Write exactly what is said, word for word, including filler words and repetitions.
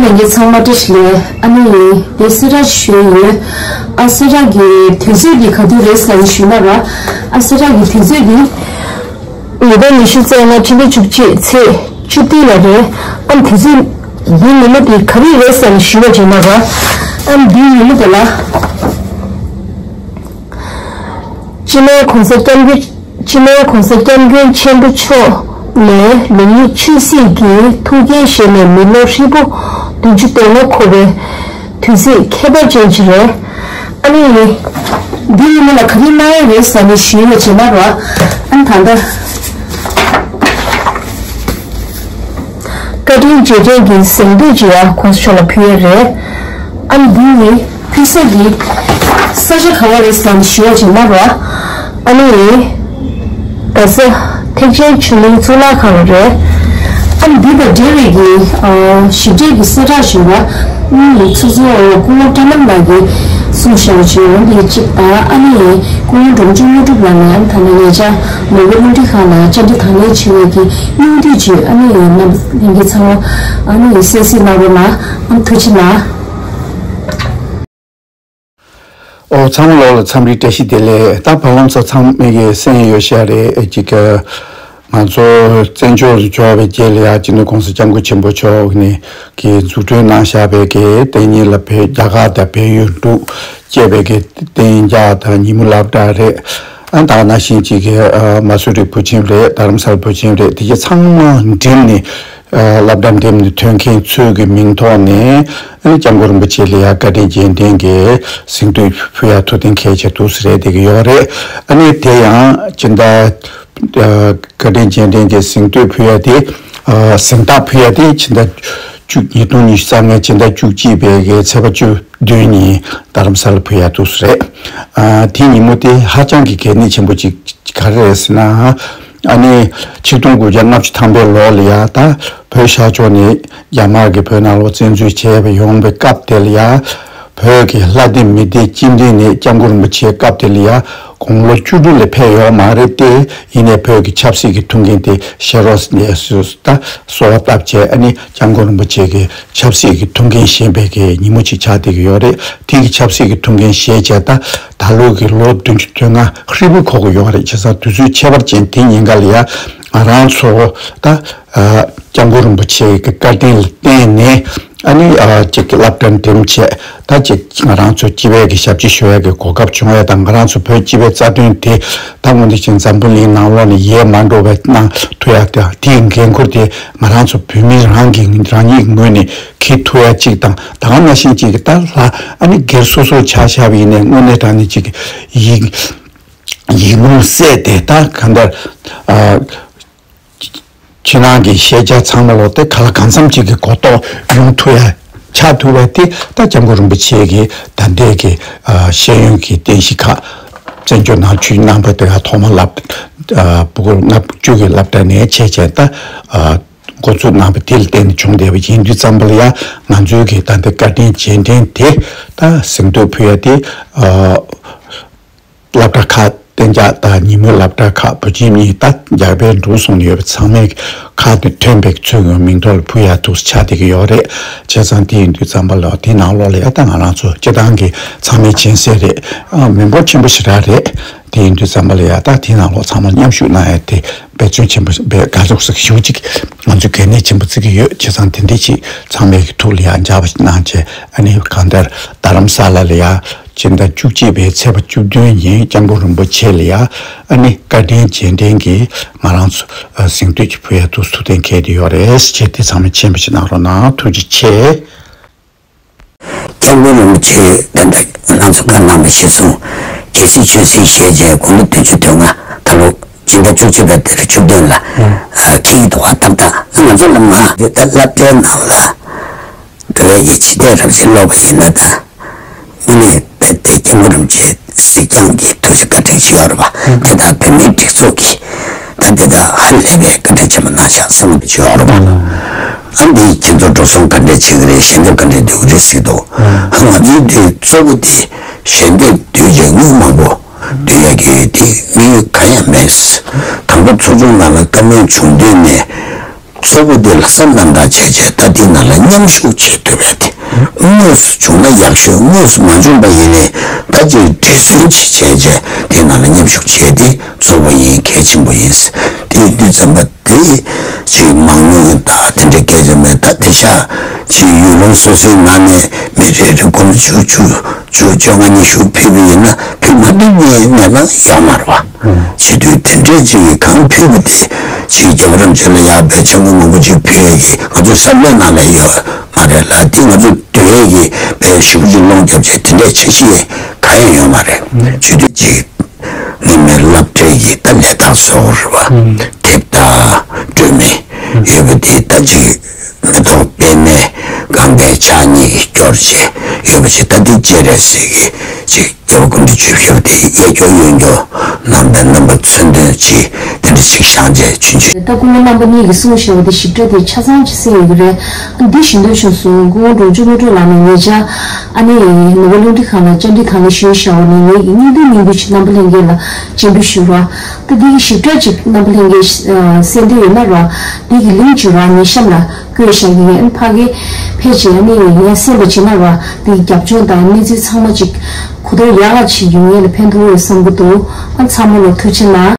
ལྷན་རྒྱས་ཚང་མ་བཀྲ་ཤིས་བདེ་ལེགས། ཨ་ནི་དེ་གསལ་བསྒྲགས་ཞུས་ཡོད། ཨ་གསལ་བསྒྲགས་ཀྱི་དུས་ཚོད་འདི་ག་དུས་རེད་ཟེར་ནས་ཞུས་ན་ར། ཨ་གསལ་བསྒྲགས་ཀྱི་དུས་ཚོད་འདི་ཉིས་སྟོང་ཉི་ཤུ་རྩ་ལྔ་ཕྱི་ཟླ་བཅུ་གཅིག་ཚེས་བཅུ་བདུན་ལ་རེད། ཨ་དུས་ཚོད་འདི་ཉིན་མོ་འདི་ག་རེ་རེད་ཟེར་ནས་ཞུས་པ་བྱས་ན་ར། ཨ་འདི་ཉིན་མོ་དེ་ལ། སྤྱི་ནོར་༸གོང་ས་༸སྐྱབས་མགོན། སྤྱི་ནོར་༸གོང་ས་༸སྐྱབས་མགོན་ཆེན་པོ་མཆོག་ནས་ལེགས་ཉེས་ཆོས་སྲིད་ཀྱི་ཐུགས་འགན་བཞེས་ནས་མི་ལོ་ཧྲིལ་པོ་བདུན་ཅུ་དོན་ལྔ་འཁོར་བའི་དུས་ཚིགས་ཁྱད་པར་ཅན་ཞིག་རེད། ཨ་ནི། འདི་ཉིན་མོ་ལ་ག་རེ་གནང་ཡ་རེད་ཟེར་ནས་ཞུས་པ་བྱས་ན་ར། ཨ་ནི་ད་ལྟ། བཀའ་དྲིན་རྗེས་དྲན་གྱི་གཟེངས་བསྟོད་ཅིག་ཡང་༸གོང་ས་མཆོག་ལ་ཕུལ་ཡས་རེད། ཨ་ནི་འདི་ནི་ཕུལ་ས་གི་ས་ཆ་ག་བ་རེད་ཟེར་ནས་ཞུ་བ་བྱས་ན་ར། ཨ་ནི་རྡ་ས་ཐེག་ཆེན་ཆོས་གླིང་གཙུག་ལག་ཁང་རེད། ཨ་ནི་འདི་དང་འབྲེལ་བའི་གི་ཨ་ཞིབ་ཕྲའི་གི་གསལ་བསྒྲགས་ཞུ་བ། ཨ་ནི་ཚོགས་གཙོ་སྐུ་ངོ་བཀྲ་ལྷམ་ལགས་ཀྱིས་གསུངས་བཞག་པ་ཅིག་ཡོད། འདི་གཅིག་དང་ཨ་ནི་སྐུ་ངོ་འབྲོང་ཆུང་དངོས་གྲུབ་ལགས་ནས་ཨ་ནི་ད་ནི་ཉེ་ཆར་ནོར་བུ་རླུང་འཕྲིན་ཁང་ལ་བཅར་འདྲི་དང་ལེན་བྱས་པའི་གི་སྙིང་བསྡུས་ཅིག་ཨ་ནི་རྣམ་པ་ལྷན་རྒྱས་ཚང་མ་ཨ་ནི་གསན་གཟིགས་གནང་རོགས་གནང་། ཨ་ནི་ཐུགས་རྗེ་གནང་། ཨོ་ཚང་མ་ལོག་ལ་འཚམས་འདྲི་བཀྲ་ཤིས་བདེ་ལེགས། ད་བར་ལམ་ཚོ་ཚང་མས་གི་གསན་ཡོད་ཤག་རེད། ཅིག་གི་ང་ཚོ་བཙན་བྱོལ་དུ་འབྱོར་བའི་རྗེས་ལ་ཡ་སྤྱི་ནོར་༸གོང་ས་༸སྐྱབས་མགོན་ཆེན་པོ་མཆོག་ནས་གི་འཛུགས་སྐྲུན་གནང་བཞག་པའི་གི་དེ་ཉིད་ལ་བོད་རྒྱ་གར་དང་བལ་ཡུལ་འབྲུག་བཅས་པའི་གི་གཏན་འཇགས་དང་ཉིན་མོ་སློབ་གྲྭ་རེད། ཨ་ད་ག་ནང་བཞིན་ཅིག་གི་ཨ་མ་སུ་རི་བུ་ཁྱིམ་རེད། རྡ་རམ་ས་ལ་བུ་ཁྱིམ་རེད། དེ་གི་ཚང་མ་འགྲིམ་ནས་ཨ་སློབ་གྲྭ་འགྲིམ་ནས་ཐོན་མཁན་ཚོའི་གི་མིང་ཐོག་ནས་ཨ་ནི་སྐྱབས་མགོན་རིན་པོ་ཆེ་ལ་ཡ་བཀའ་དྲིན་རྗེས་དྲན་གི་གཟེངས་བསྟོད་ཕུལ་ཡ་ཐུགས་གཏན་འཁེལ་བྱས་འདུག་ཟེར་རེད། དེ་གི་ཡོད་རེད། ཨ་ནི་དེ་ཡང་སྤྱི་ཟླ་ཨ་བཀའ་དྲིན་རྗེས་དྲན་གྱི་གཟེངས་བསྟོད་ཕུལ་ཡ་དེ་ཨ་གཟེངས་རྟགས་ཕུལ་ཡ་དེ་ཕྱི་ཟླ་བཅུ་ཉིས་སྟོང་ཉི་ཤུ་རྩ་ལྔ་ཕྱི་ཟླ་བཅུ་གཅིག་པའི་གི་ཚེས་པ་བཅུ་བདུན་ཉིན་རྡ་རམ་ས་ལ་ཕུལ་ཡ་འདུག་ཟེར་རེད། ཨ་དེ་ཉིན་མོ་དེ་ཧ་ཅང་གི་གལ་གནད་ཆེན་པོ་ཅིག་ག་རེ་རེད་ཟེར་ན། ཨ་ནི་ཆིག་སྟོང་དགུ་བརྒྱ་ལྔ་བཅུ་ཐམ་པའི་ལོ་ལ་ཡ་ད་བོད་ཤར་ཕྱོགས་ནས་རྒྱ་དམར་གྱིས་བོད་ནང་ལོགས་བཙན་འཛུལ་བྱས་པ་ཡོང་པའི་སྐབས་དེ་ལ་ཡ། བོད་ཀྱི་ལྷ་སྡེ་མི་སྡེ་སྤྱི་མདུན་ནས་སྐྱབས་མགོན་རིན་པོ་ཆེ་སྐབས་དེ་ལ་ཡ་དགུང་ལོ་བཅུ་དྲུག་ལས་ཕེབས་ཡོད་མ་རེད་དེ། ཡིན་ནའི་བོད་ཀྱི་ཆབ་སྲིད་ཀྱི་ཐུགས་འགན་དེ་བཞེས་རོགས་ཟེར་ནས་སུ་ད་གསོལ་བ་བཏབ་བྱས། ཨ་ནི་སྐྱབས་མགོན་རིན་པོ་ཆེ་གི་ཆབ་སྲིད་ཀྱི་ཐུགས་འགན་བཞེས་པའི་གི་ཉིན་མོ་ཅིག་ཆགས་བསྡད་ཀྱི་ཡོད་རེད། དེ་གི་ཆབ་སྲིད་ཀྱི་ཐུགས་འགན་བཞེས་བྱས་ད་ད་ལོ་གི་ལོ་བདུན་ཅུ་དོན་ལྔ་ཧྲིལ་པོ་འཁོར་གྱི་ཡོད་རེད། བྱས་ཙང་དུས་ཚོད་ཁྱད་པར་ཅན་དེ་ཉིན་ག་ལ་ཡ་ང་རང་ཚོ་ད་ཨ་སྐྱབས་མགོན་རིན་པོ་ཆེ་གི་བཀའ་དྲིན་ལ་བརྟེན་ནས་ཨ་ནི་ཨ་ཅིག་གི་སློབ་གྲྭ་འགྲིམས་བྱས། ད་ཅིག་ང་རང་ཚོ་སྤྱི་པའི་གི་ཞབས་ཕྱི་ཞུ་ཡ་གི་གོ་སྐབས་བྱུང་ཡ་དང་། ང་རང་ཚོ་བོད་སྤྱི་པའི་རྩ་དོན་དེ་ད་དངོས་གནས་ཅིག་འཛམ་བུ་གླིང་ནང་ལོགས་ནས་ཡལ་མ་འགྲོ་བའི་གནང་ཐུབ་ཡ་དང་། དེའི་འགན་ཁུར་དེ་ང་རང་ཚོ་བོད་མི་རང་གི་རང་ཉིད་ངོས་ནས་འཁྱེར་ཐུབ་ཡ་ཅིག་དང་། ད་ག་ནང་བཞིན་ཅིག་གི་ད་ལྷ་ཨ་ནི་སྒེར་སོ་སོ་ཆ་བཞག་པ་ཡིན་ནའི་དངོས་གནས་དྲང་གནས་ཅིག་གི་ཡིད་ཡིད་སྨོན་སད་དེ་ད་གང་ལྟར་ཨ། ཕྱི་ནང་གི་ཤེས་བྱ་ཚང་མ་ལོག་སྟེ་ག་ལ་གང་འཚམ་ཅིག་གི་གོ་རྟོགས་ཡོང་ཐུབ་ཡ་ཆགས་ཐུབ་པ་དེ་ད་སྐྱབས་མགོན་རིན་པོ་ཆེ་གི་ད་ལྟའི་གི་ཨ་ཤེས་ཡོན་གྱི་རྟེན་གཞི་ཁག་བཙན་བྱོལ་ནང་ཆོས་རྣམ་པ་དེ་ག་ཐོག་མ་སློབ་ཨ་བུ་གུ་ལྔ་བཅུ་གི་སློབ་གྲྭ་ནས་བྱས་བྱས་ད་ཨ་འགོ་འཛུགས་གནང་བ་དེ་ལ་བརྟེན་ནས་བྱུང་བསྡད་པ་ཡིན་དུས་ཙམ་པ་ལ་ཡ་ང་ཚོའི་གི་ད་ལྟའི་བཀའ་དྲིན་རྗེས་དྲན་དེ་ད་གཟེངས་བསྟོད་ཕུལ་ཡ་དེ་ཨ། སློབ་གྲྭ་ཁག་གཏན་འཇགས་དང་ཉིན་མོའི་སློབ་གྲྭ་ཁག་བུ་ཁྱིམ་གཉིས་ད་རྒྱ་བལ་འགྲོ་སོང་ཡོད་པ་ཚང་མས་ཁག་དེ་ཐོན་པའི་ཚོས་ཀྱི་མིང་ཐོག་ལ་ཕུལ་ཡ་ཐུགས་སུ་ཆགས་བསྡད་ཀྱི་ཡོད་རེད། བྱས་ཙང་དེ་ཡིན་དུས་ཙམ་པ་ལ་དེ་ནང་ལོགས་ལ་ཡ་ད་ང་རང་ཚོ་སྤྱི་བཏང་གི་ཚང་མས་མཁྱེན་གསལ་རེད། ཨ་མི་འབོར་ཆེན་པོ་ཞེ་དྲག་རེད། དེ་ཡིན་དུས་ཙམ་པ་ལ་ཡ་ད་དེ་ནང་ལོགས་ཚང་མ་མཉམ་ཞུགས་གནང་ཡ་དེ་འབད་བརྩོན་ཆེན་པོ་འབད་དགའ་ཚོར་ཞེ་པོ་ཅིག་ང་ཚོས་གལ་གནད་ཆེན་པོ་བརྩི་གི་ཡོད། བྱས་ཙང་དེ་འདྲ་ཅིག་ཚང་མའི་གི་ཐུགས་ལ་ཡ་འཇགས་པ་གནང་བྱས། ཨ་ནི་གང་ལྟར་རྡ་རམ་ས་ལ་ལ་ཡ། སྤྱི་ཟླ་བཅུ་གཅིག་པའི་ཚེས་པ་བཅུ་བདུན་ཉིན་སྐྱབས་མགོན་རིན་པོ་ཆེ་ལ་ཡ་ཨ་ནི་བཀའ་དྲིན་རྗེས་དྲན་གྱིས་ང་རང་ཚོ་གཟེངས་བསྟོད་ཅིག་ཕུལ་ཡ་ཐུགས་སུ་ཐུགས་གཏན་འཁེལ་བསྡད་ཡོད་རེད་ཟེར་བྱས། དེ་ཚང་མས་མཁྱེན་པ་ཞིག་གནང་རོགས་གནང་། ཐུགས་རྗེ་ཆེ། སྐྱབས་མགོན་རིན་པོ་ཆེ་ད་ལྟ་ང་རང་ཚོ་བཀའ་གནང་བ་གཞིར་བཟུང་། ཁྱེད་སྲིད་ཆོས་སྲིད་ཞེས་བྱས་དགུང་ལོ་བདུན་ཅུ་དོན་ལྔ་ད་ལོ་སྤྱི་ཟླ་བཅུ་གཅིག་པའི་ཏ་རིག་བཅུ་བདུན་ལ་འཁེལ་གྱི་འདུག་བ། ཏག་ཏག་ང་ཚོ་ལ་མ་ད་སློབ་གྲྭའི་ནང་ལ་བོད་ཀྱི་སྤྱི་དེབ་རབ་བྱེད་ཀློག་པ་ཡིན་ན་ད། དངོས་གནས་དཔེ་དེ་སྐྱབས་མགོན་རིན་པོ་ཆེ་གཟིགས་རྒྱང་གི་ཐུགས་རྗེ་བཀའ་དྲིན་ཞིག་ཡོད་རེད་པ། དེ་དག་བོད་མིའི་སྒྲིག་འཛུགས་ཀྱི་ད་དེ་དག་ཧ་ལས་པའི་བཀའ་དྲིན་ཆེན་པོ་གནང་ཤག་བསམ་བློ་ཞིག་ཡོད་རེད་པ། ཨ་འདི་ཁྱེད་ཚོ་འགྲོ་སོང་ག་འདྲས་བྱེད་ཀྱི་རེད། ཞལ་འདེབས་ག་འདྲས་སྡུད་ཀྱི་རེད་ཟེར་གྱི་འདུག་ང་ཚོའི་དུས་གཙོ་བོ་དེ་ཞལ་འདེབས་སྡུད་བྱས་དངུལ་མང་པོ་སྡུད་ཡག་གི་དེ་དམིགས་ཡུལ་གང་ཡང་མེད། དང་པོ་ཚོགས་ཆུང་ནང་ལ་བཀའ་མོལ་བྱུང་དུས་ནས། གཙོ་བོ་དེ་ལ་བསམ་རྣམ་དག་བྱས་བྱས་ད་དེ་ནང་ལ་མཉམ་ཞུགས་བྱེད་ཐུབ་པ་དེ་དངོས་སུ་བྱུང་ན་ཡག་ཤོས། དངོས་སུ་མ་བྱུང་པ་ཡིན་ནའི་ད་ཅིག་བྲེལ་ཟིང་ཅིག་བྱས་བྱས་དེ་ནང་ལ་མཉམ་ཞུགས་བྱས་ཏེ་གཙོ་བོ་ཡིན། གལ་ཆེན་པོ་ཡིན། དེ་ཡིན་དུས་ཙམ་པ་དེ་ཅིག་མང་ཉུང་ཡིན་ད་དེ་འདྲ་སྐད་ཆ་མེད། ད་དེ་ཤ་ཅིག་ཡུལ་ལུང་སོ་སོའི་ནང་ནས་མི་རེ་རེ་སྒོར་མོ་བཅུ་བཅུ་བཅུ་བཅོ་ལྔ་ཉི་ཤུ་ཕུལ་བ་ཡིན་ན་ཕུལ་མ་ཐུབ་མཁན་མེད་ན་ཡོད་མ་རེད་བ། བྱེད་དུས་དེ་འདྲས་ཅིག་གིས་གང་ཕུལ་བ་དེ་ཅིག་རྒྱལ་བ་རིན་པོ་ཆེ་ལ་ཡར་བས་ཆང་གི་མང་པོ་ཅིག་ཕུལ་ཡས་ཀྱི་ང་ཚོའི་བསམ་བློའི་ནང་ལ་ཡོད་མ་རེད་ལ། དེ་ང་ཚོ་སྡོད་ཡས་ཀྱི་བས་ཞུ་ཅིག་སློང་རྒྱབ་བྱས་དེ་འདྲས་བྱ་ཤེས་གང་ཡང་ཡོད་མ་རེད། བྱེད་དུས་ཅིག་ངས་མའི་སློབ་གྲྭའི་གི་ད་ལས་ཐག་སོགས་རེད་བ། དེབ་ད་སྤྲོད་མེད་ཡོད་པ་དེ་ད་ཅིག་མེ་ཏོག་པད་མའི་སྒང་གའི་ཕྱག་གཉིས་ཀྱིས་སྐྱོར་བྱས་ཡོད་པ་ཞིག་ད་འདི་ཅེ་རེད་ཟེར་གི་ཅིག་རྒྱལ་བ་སྐུ་ཕྲེང་བཅུ་བཞི་པ་དེ་གཡས་སྐྱོར་གཡོན་སྐྱོར་གནང་བའི་རྣམ་པ་མཚོན་དོན་ཅིག་དེ་འདྲ་ཞིག་བཞེངས་བྱས་ཆུང་ཆུང་། ད་སྐུ་ངོ་རྣམ་པ་གཉིས་ཀྱིས་གསུངས་བཞག་པ་དེ་ཞིབ་ཕྲ་དེ་ཆ་ཚང་ཅིག་གསན་ཡོད་ཀྱི་རེད། འདི་ཞུ་འདོད་བྱུང་སོང་། སྐུ་ངོ་འབྲོང་ཆུང་སྨིན་གྲོལ་ལགས་ནས་ཉེ་ཆར་ཨ་ནི་ནོར་བུ་རླུང་འཕྲིན་ཁང་ལ་བཅར་འདྲི་གང་ལེགས་ཞུས་བཞག་པ་ནས་ངེད་ཀྱི་སྙིང་བསྡུས་སྙིང་བསྡུས་ཅིག་རྣམ་པ་ལྷན་རྒྱས་ལ་སྤྱན་འབུལ་ཞུ་རོགས། ད་འདི་གི་ཞིབ་ཕྲ་ཅིག་རྣམ་པ་ལྷན་རྒྱས་གསན་འདོད་ཡོད་ན་རོགས། འདི་གི་ལིང་ཅིག་རོགས་ངའི་གཤམ་ལ་བཀོད་བཞག་གི་ཡིན། ཕ་གི་ཕལ་ཆེར་ཨ་ནི་ཡར་གསན་པ་བྱེད་ན་རོགས། འདི་གི་རྒྱབ་ལྗོངས་དང་གནས་ཚུལ་ཚང་མ་ཅིག་གོ་རྟོགས་ཡག་ག་ཅིག་ཡོང་ཡས་ལ་ཕན་ཐོགས་ཡོད་བསམ་གི་འདུག་ཨ་ཚང་མ་ལ་ཐུགས་རྗེ་གནང་།